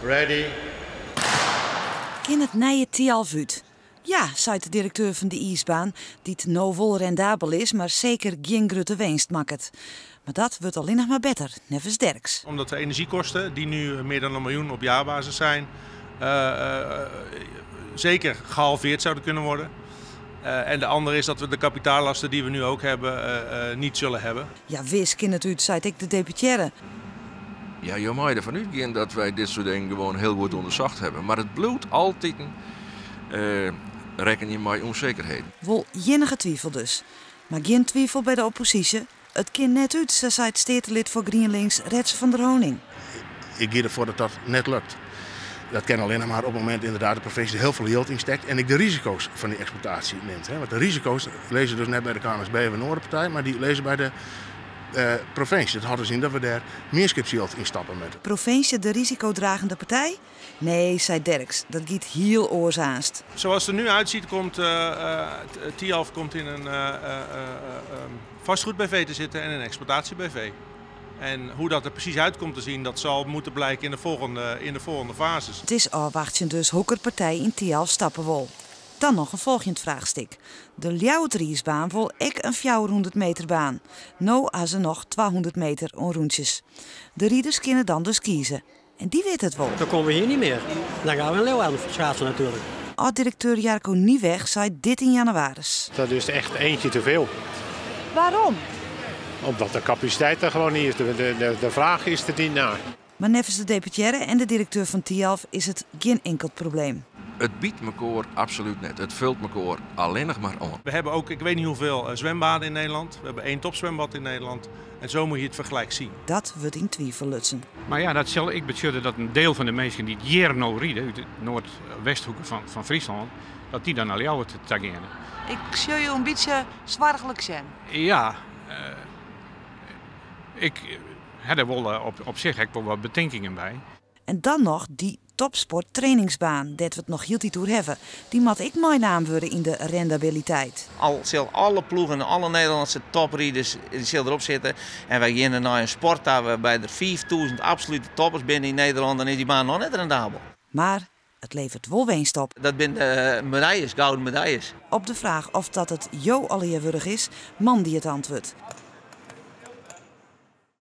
Ready. Kin it nije Thialf út? Ja, seit de direkteur fan de iisbaan, dy't no wol rendabel is, mar seker gjin grutte winst makket. Mar dat wurdt allinnich mar better, neffens Derks. Omdat de energiekosten, die nu meer dan 1 miljoen op jaarbasis zijn, zeker gehalveerd zouden kunnen worden. En de andere is dat we de kapitaallasten die we nu ook hebben, niet zullen hebben. Ja, wis kin it út, seit ek de deputearre. Ja, jo meie derfan útgean dat wy dit soart dingen gewoan hiel goed ûndersocht hawwe. Mar it bliuwt altyd rekkenje mei ûnsekerheden. Wol iennige twifel dus. Mar gjin twifel by de opposysje. It kin net út, sa seit steatelid foar GrienLinks Retze van der Honing. Ik gean derfoar dat dat net lukt. Dat kin allinnich mar op it momint ynderdaad de provinsje der hiel folle jild yn stekt en ek de risiko's fan dy eksploitaasje nimt. Want de risiko's lizze dus net by de KNSB of in oare partij, mar dy lizze by de provinsje. Dat hâldt dus yn dat we dêr mienskipsjild yn stappe moatte. Provinsje de risikodragende partij? Nee, seit Derks, dat giet hiel oars aanst. Zoals het er nu uitziet, komt Thialf komt in een vastgoed BV te zitten en een exploitatie BV. En hoe dat er precies uit komt te zien, dat zal moeten blijken in de volgende fases. It is ôfwachtsjen dus hokker partij yn Thialf stappe wol. Dan noch in folgjend fraachstik. De Ljouwerter iisbaan wol ek in 400 meter baan. No ha se noch 200 meter oan rûntsjes. De riders kinne dan dus kieze. En dy wit it wol. Dan komme we hjir net mear. Dan gean we yn Leeuwarden schaatsen natuerlik. Ald-direkteur Jarko Nieweg sei dit yn jannewaris. Dat is echt eentje te veel. Wêrom? Omdat de capaciteit der gewoan net is. De fraach is der net nei. Mar neffens de deputearre en de direkteur fan Thialf is it gjin inkeld probleem. It byt mekoar absolút net. It follet mekoar allinnich mar oan. We hebben ook, ik weet niet hoeveel zwembaden in Nederland. We hebben één topzwembad in Nederland. En zo moet je het vergelijk zien. Dat wurdt yn twifel lutsen. Mar ja, dat sil ek betsjutte dat in diel fan de minsken dy't hjir no ride, út de noardwesthoeke fan Fryslân, dat dy dan nei Ljouwert ta geane. Ik sjoch jo in bytsje soarchlik sjen. Ja, ik ha der wol op sich ek wol wat betinkingen by. En dan noch dy topsporttrainingsbaan, dêr't we it noch hieltyd oer hawwe. Dy moat ek meinaam wurde yn de rendabiliteit. Al sille alle ploegen, alle Nederlânske topriders dy sille derop sitte. En wy geane nei in sport ta wêrby't der 5000 absolute toppers binne yn Nederlân, dan is dy baan noch net rendabel. Mar it leveret wol winst op. Dat binne medaljes, gouden medaljes. Op de fraach oft dat it jo allegear wurdich is, moandei it antwurd.